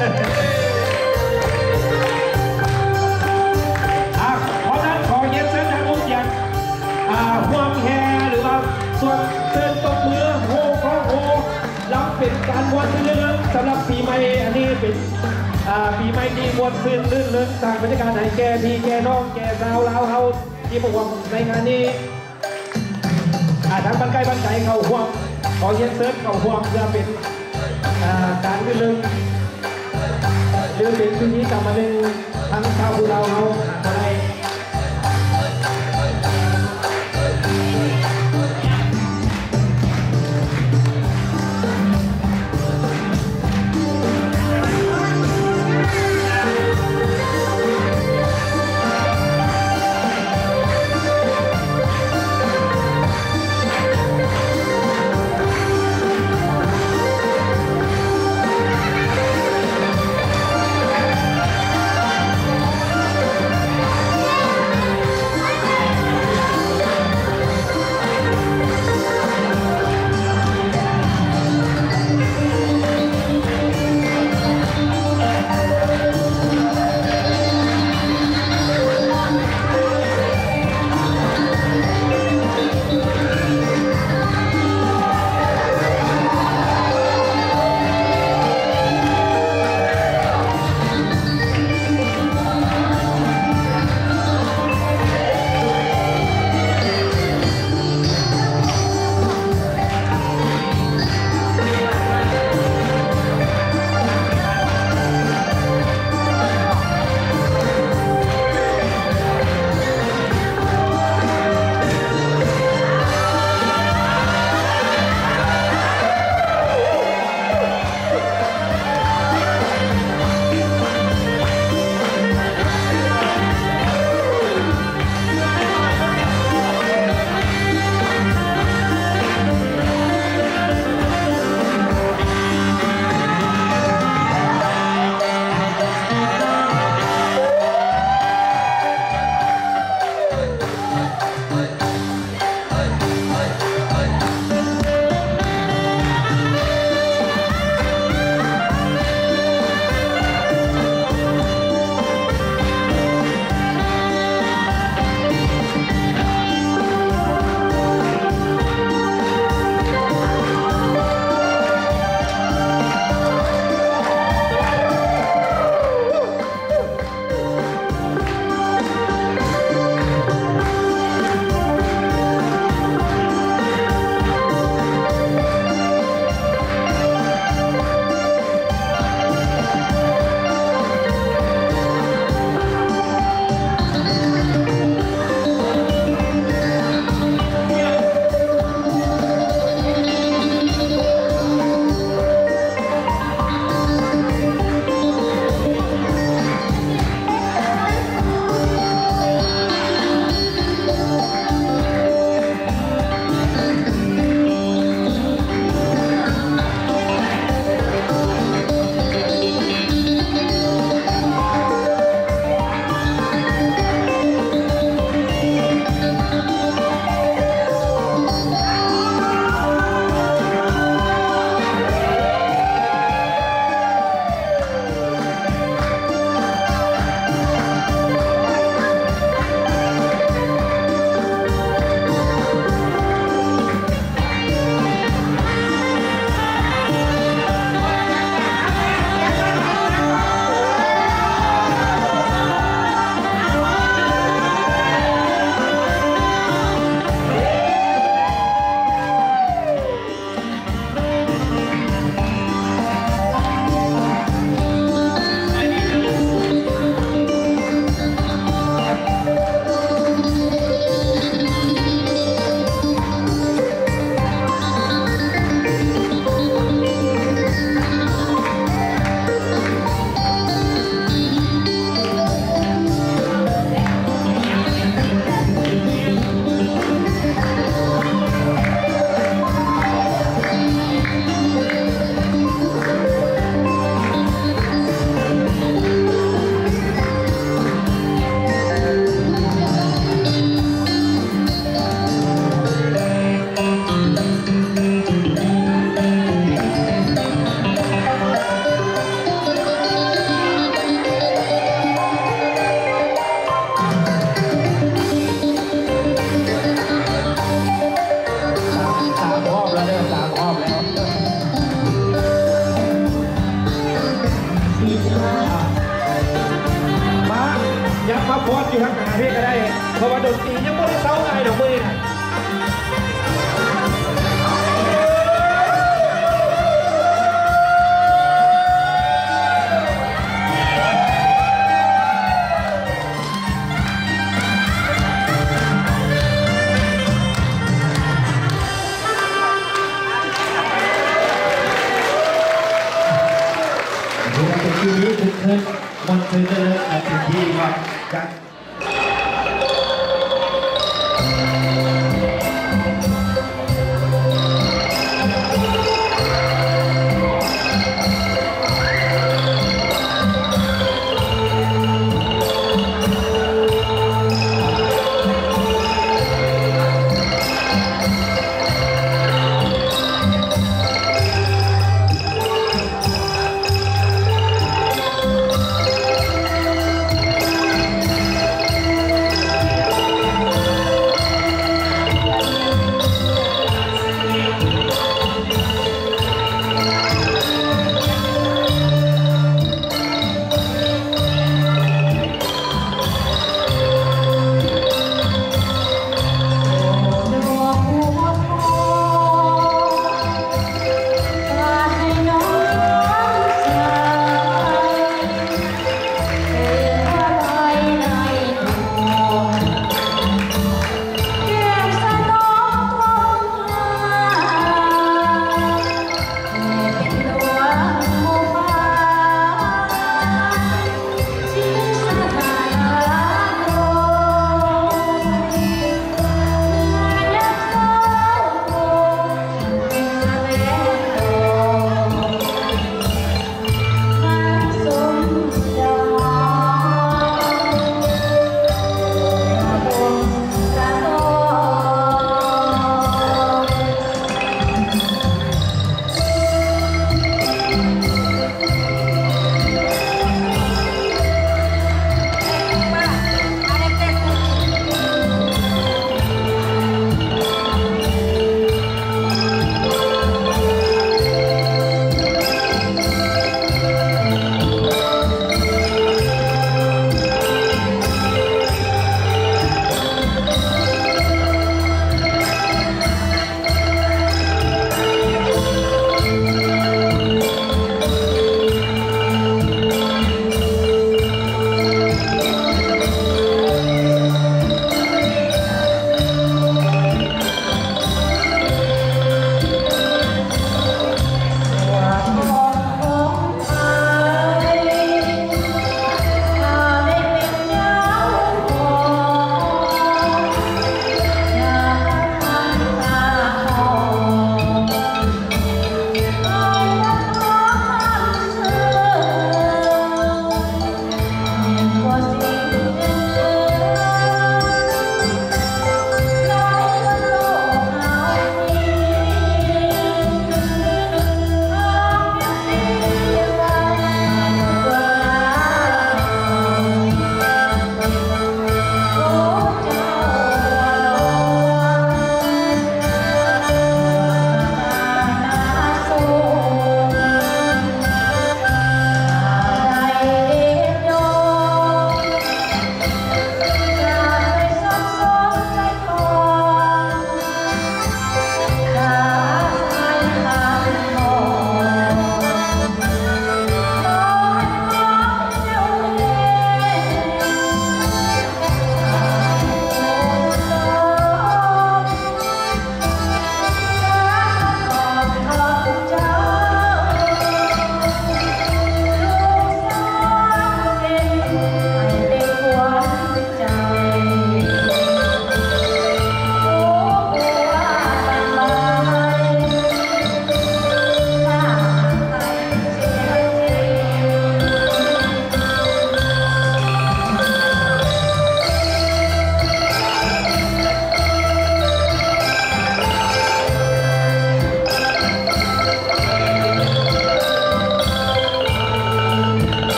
ອ່າ ເພາະນັ້ນຂໍຮຽນເຊີນທ່ານຜູ້ກຽດ ອ່າ ຮ່ວມແຫ່ ຫຼືວ່າສ່ວນເຊີນຕົບມືໂຮ ຂໍໂຮ ລຳເປັນການມ່ວນຊື່ນລື່ນເລີງສຳລັບປີໃໝ່. ອັນນີ້ເປັນ ອ່າ ປີໃໝ່ທີ່ມ່ວນຊື່ນລື່ນເລີງ ສ້າງບັນຍາກາດໃຫ້ແກ່ພີ່ແກ່ນ້ອງ ແກ່ຊາວລາວເຮົາທີ່ມາຮ່ວມໃນງານນີ້. ອ່າ ທາງບ້ານໃກ້ບ້ານໄກເຂົ້າຮ່ວມ ຂໍຮຽນເຊີນເຂົ້າຮ່ວມເພື່ອເປັນ ອ່າ ການອື່ນເລີງ ຫຼືເປັນພິທີກຳອັນໜຶ່ງ ທາງຊາວຜູ້ລາວເຮົາຫາບໍ່ໄດ້.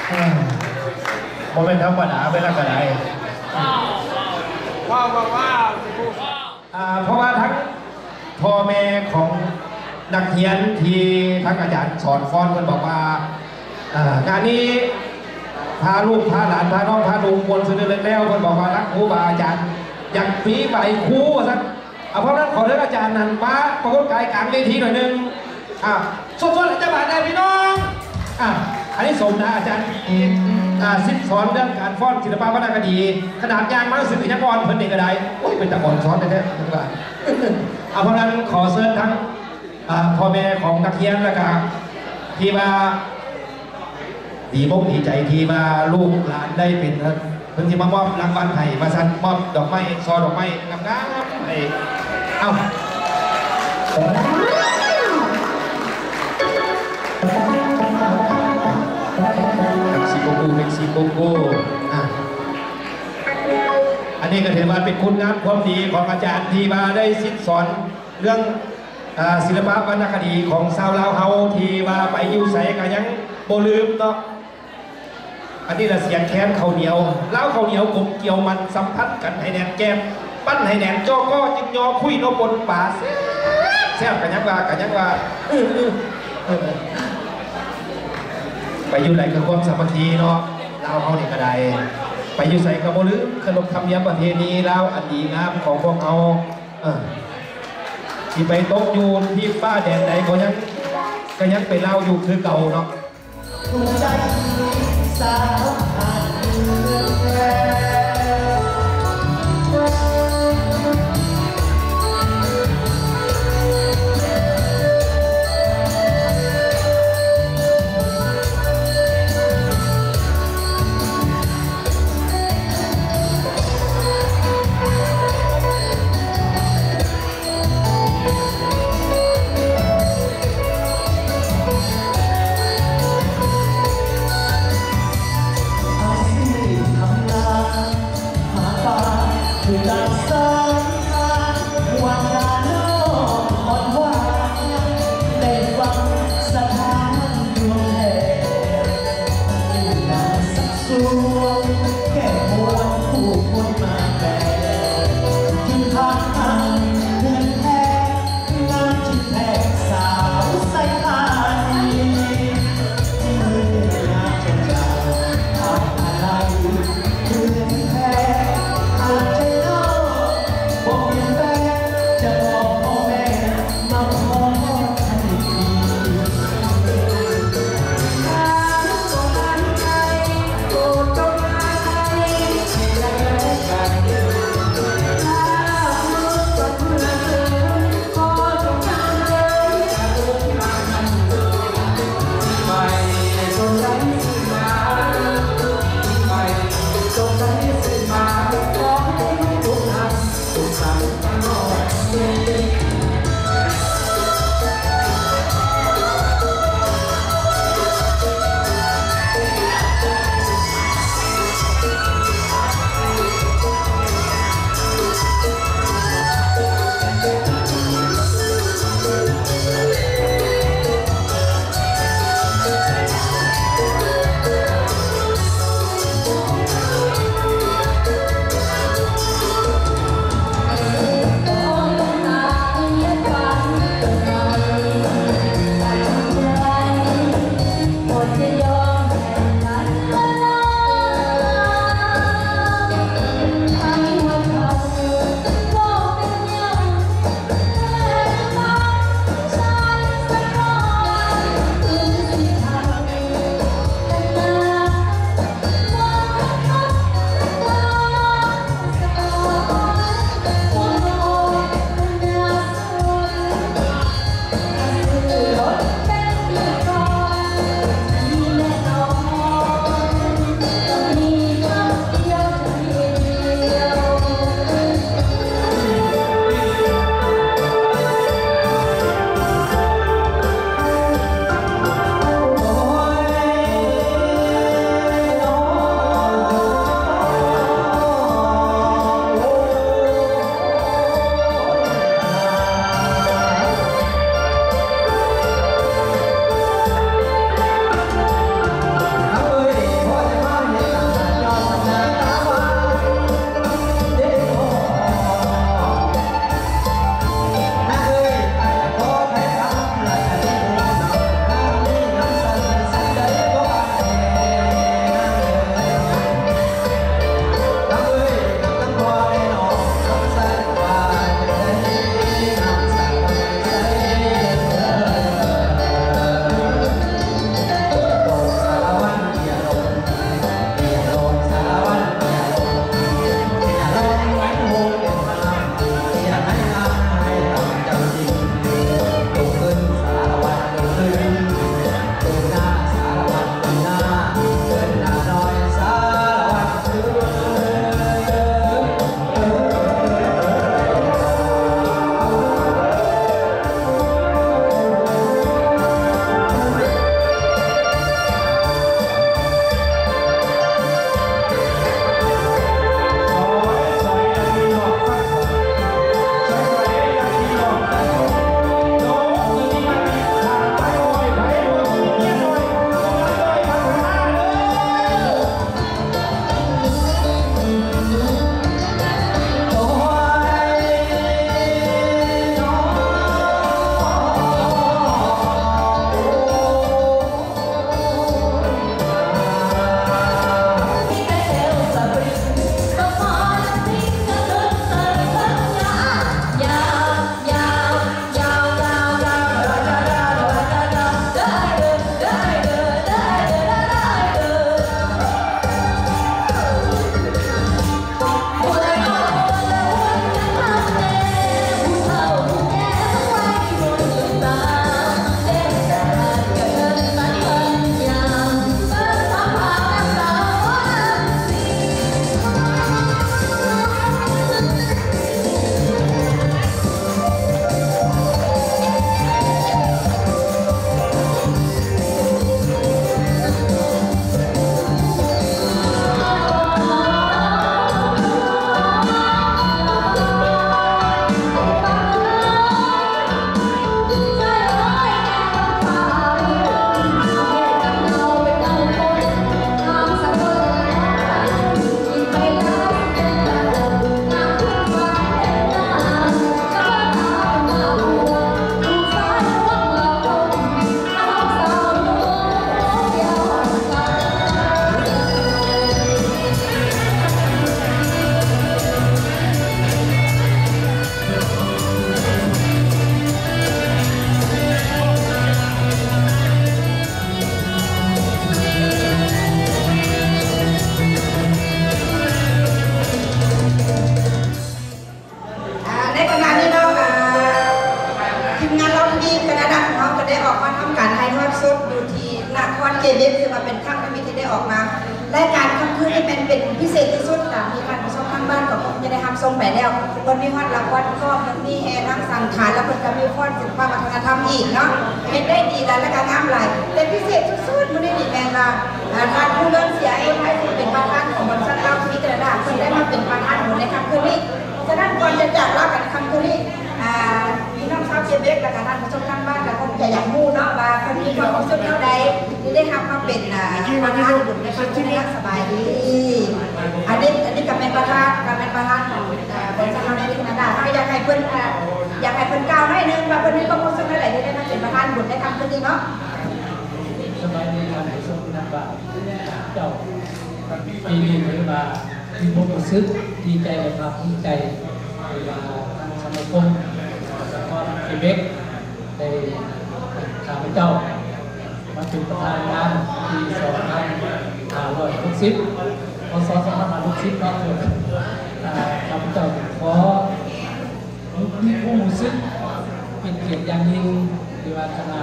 ເອີ ບໍ່ແມ່ນທຳມະດາເວລາກະໄດ້ ວ້າວ ວ້າວ ວ້າວ ອ່າ ເພາະວ່າທັງພໍ່ແມ່ຂອງນັກຮຽນທີ່ທັງອາຈານສອນຟ້ອນເພິ່ນບອກວ່າ ອ່າ ງານນີ້ພາລູກພາຫຼານພານ້ອງພາລຸງມ່ວນຊື່ນເລີດແລ້ວ ເພິ່ນບອກວ່າທັງຄູບາອາຈານຢາກມີໃບຄູວ່າຊັ້ນ. ເອົາ ເພາະນັ້ນຂໍເຊີນອາຈານຫັ້ນມາປາກົດກາຍກາງເວທີໜ້ອຍໜຶ່ງ. ອ່າ ສວດໆ ໃຫ້ເຈົ້າບາດແດ່ພີ່ນ້ອງ. ອ່າ ອັນນີ້ສົມນາອາຈານທີ່ ອ່າ ສິດສອນເລື່ອງການຟ້ອນສິລະປະວັນນະຄະດີ ຂະໜາດຍ່າງມາຊື່ກໍຍັງອ່ອນເພິ່ນນີ້ກໍໄດ້. ໂອ້ຍ ເປັນຕາອ່ອນສອນແທ້ໆ ເພິ່ນວ່າ. ເອົາ ເພາະນັ້ນຂໍເຊີນທັງ ອ່າ ພໍ່ແມ່ຂອງນັກຮຽນ ແລ້ວກະທີ່ວ່າ ດີອົກດີໃຈທີ່ວ່າລູກຫຼານໄດ້ເປັນ ເພິ່ນຊິມາມອບລາງວັນໃຫ້ວ່າຊັ້ນ ມອບດອກໄມ້ ຊ່ອດອກໄມ້ງາມໆ ໃຫ້. ເອົ້າ ເມັກຊິໂກກູ ເມັກຊິໂກກູ ອ່າ ອັນນີ້ກໍຖືວ່າເປັນຄຸນງາມຄວາມດີຂອງອາຈານທີ່ວ່າໄດ້ສິດສອນເລື່ອງ ອ່າ ສິລະປະວັນນະຄະດີຂອງຊາວລາວເຮົາ ທີ່ວ່າໄປຢູ່ໃສກໍຍັງບໍ່ລືມເນາະ. ອັນນີ້ລະສຽງແຄນເຂົ້າໜຽວ ລາວເຂົ້າໜຽວກົມກຽວມັນ ສຳພັນກັນໃຫ້ແໜ້ນແກ່ນ ປັ້ນໃຫ້ແໜ້ນຈໍ່ກໍ ຈຶ່ງຍໍຄຸຍເນາະ ປົ່ນປາແຊບໆ ກໍຍັງວ່າ ກໍຍັງວ່າ ໄປຢູ່ໃດກໍຄວາມສາມັກຄີເນາະ ລາວເຮົານີ້ກໍໄດ້ ໄປຢູ່ໃສກໍບໍ່ລືມເຄົາລົບທຳນຽມປະເພນີລາວອັນດີງາມຂອງພວກເຮົາ. ເອີ ຊິໄປຕົກຢູ່ທີ່ຟ້າແດນໃດກໍຍັງ ກໍຍັງເປັນລາວຢູ່ຄືເກົ່າເນາະ. ລາຍການຄ່ຳຄືນນີ້ແມ່ນເປັນພິເສດທີ່ສຸດ ຕາມທີ່ທ່ານຜູ້ຊົມທາງບ້ານກໍຄົງຈະໄດ້ຮັບຊົມໄປແລ້ວ. ເພິ່ນມີຮອດລະຄອນກ້ອງ ເພິ່ນມີແຫ່ນາງສັງຂານ ແລ້ວເພິ່ນກໍມີຟ້ອນສິລປະວັດທະນະທຳອີກເນາະ ເຮັດໄດ້ດີຫຼາຍ ແລະກໍງາມຫຼາຍ. ແຕ່ພິເສດສຸດໆມື້ນີ້ນີ້ແມ່ນວ່າ ເອີ ທ່ານຜູ້ເລື່ອງເສຍ ຄົນໄທ ຜູ້ເປັນປະທານຂອງບໍລິສັດລາວທະວີແຄນາດາ ເພິ່ນໄດ້ມາເປັນປະທານບຸນໃນຄ່ຳຄືນນີ້. ສະນັ້ນ ກ່ອນຈະຈາກລາກັນໃນຄ່ຳຄືນນີ້ ອ່າ ພີ່ນ້ອງຊາວເຄເບັກ ແລະກະທ່ານຜູ້ຊົມທາງບ້ານກະຄົງຈະຢາກຮູ້ເນາະວ່າ ເພິ່ນມີຄວາມຮູ້ສຶກແນວໃດ ທີ່ໄດ້ຮັບມາເປັນ ອ່າ ປະທານບຸນໃນຄ່ຳຄືນນີ້. ສະບາຍດີ. ອັນນີ້ ອັນນີ້ກະແມ່ນປະທານ ກະແມ່ນປະທານຂອງ ເອີ ບໍລິສັດລາວທະວີແຄນາດາ. ເຮົາຢາກໃຫ້ເພິ່ນ ອ່າ ຢາກໃຫ້ເພິ່ນກ່າວໜ້ອຍໜຶ່ງວ່າ ເພິ່ນມີຄວາມຮູ້ສຶກແນວໃດ ທີ່ໄດ້ມາເປັນປະທານບຸນໃນຄ່ຳຄືນນີ້ເນາະ. ສະບາຍດີທ່ານຜູ້ຊົມທາງບ້ານ. ເຈົ້າ ປີນີ້ຖືວ່າ ມີຄວາມຮູ້ສຶກດີໃຈ ແລະພາກພູມໃຈ ທີ່ວ່າທາງສະມາຄົມສະຫະພາບເຄເບັກ ໄດ້ ຂ້າພະເຈົ້າມາເປັນປະທານງານປີສອງພັນຫ້າຮ້ອຍຫົກສິບ ພ.ສ. ສອງພັນຫ້າຮ້ອຍຫົກສິບເນາະ. ເອີ ຂ້າພະເຈົ້າຂໍ ມີຄວາມຮູ້ສຶກເປັນກຽດຢ່າງຍິ່ງ ທີ່ວ່າຄະນະ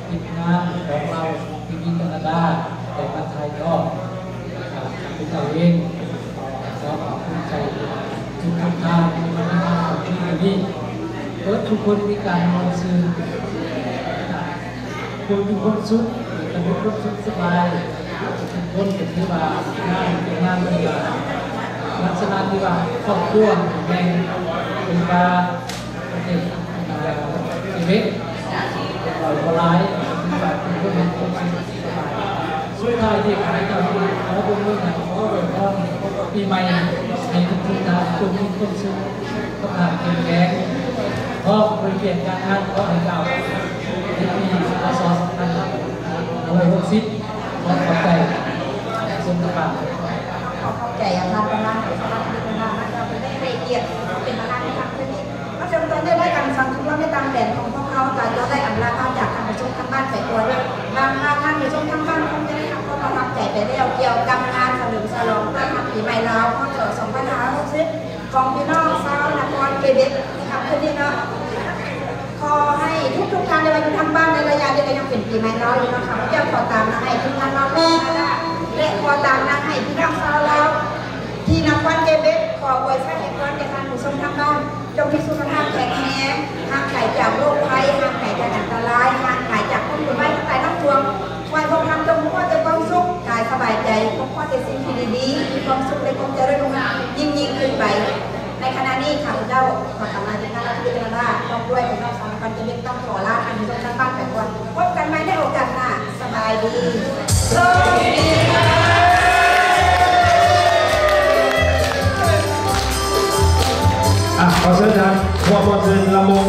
ທີມງານຂອງລາວທະວີແຄນາດາ ໄດ້ມາຖ່າຍທອດ. ຂ້າພະເຈົ້າເອງ ຂໍຂອບຄຸນໃຈທຸກໆທ່ານທີ່ມາໃນງານຂອງປີນີ້ ເບິດທຸກຄົນມີການມ່ວນຊື່ນ ຄົນມີຄວາມສຸກ ກະມີຄວາມສຸກສະບາຍ. ທຸກຄົນກະຖືວ່າງານເປັນງານທີ່ວ່າ ລັກສະນະທີ່ວ່າຄອບຄົວແຫ່ງ ເປັນວ່າ ປະເທດ ເອີ ເຄເບັກ ບໍ່ຫຼາຍ ກະຖືວ່າເປັນຄົນມີຄວາມສຸກສະບາຍ. ສຸດທ້າຍນີ້ ຂ້າພະເຈົ້າຂໍບົນເມືອງ ຂໍອວຍພອນປີໃໝ່ໃຫ້ທຸກໆທ່ານຈົ່ງມີຄວາມສຸກ ສຸຂະພາບເຂັ້ມແຂງ ພ້ອມບໍລິຫານການງານ ຂໍໃຫ້ກ້າວໃນປີ ພ.ສ. ສອງພັນຫ້າຮ້ອຍຫົກສິບ. ຂໍຂອບໃຈສົມກັບ ຂອບໃຈທ່ານປະທານ ສະຫະພາບເຄເບັກ ທີ່ເພິ່ນໄດ້ໃຫ້ກຽດເປັນປະທານໃນຄ່ຳຄືນນີ້. ມາເຖິງຕອນນີ້ ລາຍການສັງຄົມລາວໃນຕ່າງແດນຂອງພວກເຮົາ ກະຈະໄດ້ອຳລາພາຈາກທ່ານຜູ້ຊົມທາງບ້ານໄປກ່ອນ. ຫວັງວ່າທ່ານຜູ້ຊົມທາງບ້ານຄົງຈະໄດ້ຮັບຄວາມປະທັບໃຈໄປແລ້ວ ກ່ຽວກັບງານສະເຫຼີມສະຫຼອງຕ້ອນຮັບປີໃໝ່ລາວ ພ.ສ. ສອງພັນຫ້າຮ້ອຍຫົກສິບ ຂອງພີ່ນ້ອງຊາວນະຄອນເຄເບັກໃນຄ່ຳຄືນນີ້ເນາະ. ຂໍໃຫ້ທຸກໆທ່ານ ທີ່ວ່າຢູ່ທາງບ້ານ ໃນໄລຍະນີ້ກະຍັງເປັນປີໃໝ່ລາວຢູ່ເນາະ. ຂ້າພະເຈົ້າຂໍຕາມນຳໃຫ້ທີມງານລາວທະວີແຄນາດາ ແລະ ຂໍຕາມນຳໃຫ້ພີ່ນ້ອງຊາວລາວທີ່ນະຄອນເຄເບັກ ຂໍອວຍໄຊໃຫ້ພອນແກ່ທ່ານຜູ້ຊົມທາງບ້ານ ຈົ່ງມີສຸຂະພາບແຂງແຮງ, ຫ່າງໄກຈາກໂລກໄພ, ຫ່າງໄກຈາກອັນຕະລາຍ, ຫ່າງໄກຈາກຄວາມວຸ່ນວາຍທັງຫຼາຍທັງປວງ. ຂໍໃຫ້ພວກທ່ານຈົ່ງພົບແຕ່ຄວາມສຸກ, ກາຍສະບາຍໃຈ, ພົບແຕ່ສິ່ງທີ່ດີໆ, ມີຄວາມສຸກ ແລະ ຄວາມຈະເລີນຮຸ່ງເຮືອງຍິ່ງໆຂຶ້ນໄປ. ໃນຂະນະນີ້ ຂ້າພະເຈົ້າ ຂໍຕາມນາຍທີມງານລາວທະວີແຄນາດາ ພ້ອມດ້ວຍພີ່ນ້ອງຊາວນະຄອນເຄເບັກ ຕ້ອງຂໍລາທ່ານຜູ້ຊົມທາງບ້ານໄປກ່ອນ. ພົບກັນໃໝ່ໃນໂອກາດໜ້າ. ສະບາຍດີ. ອ່ະ ຂໍເຊີນທ່ານ ຫົວໝໍ່ເຊີນລຳວົງ.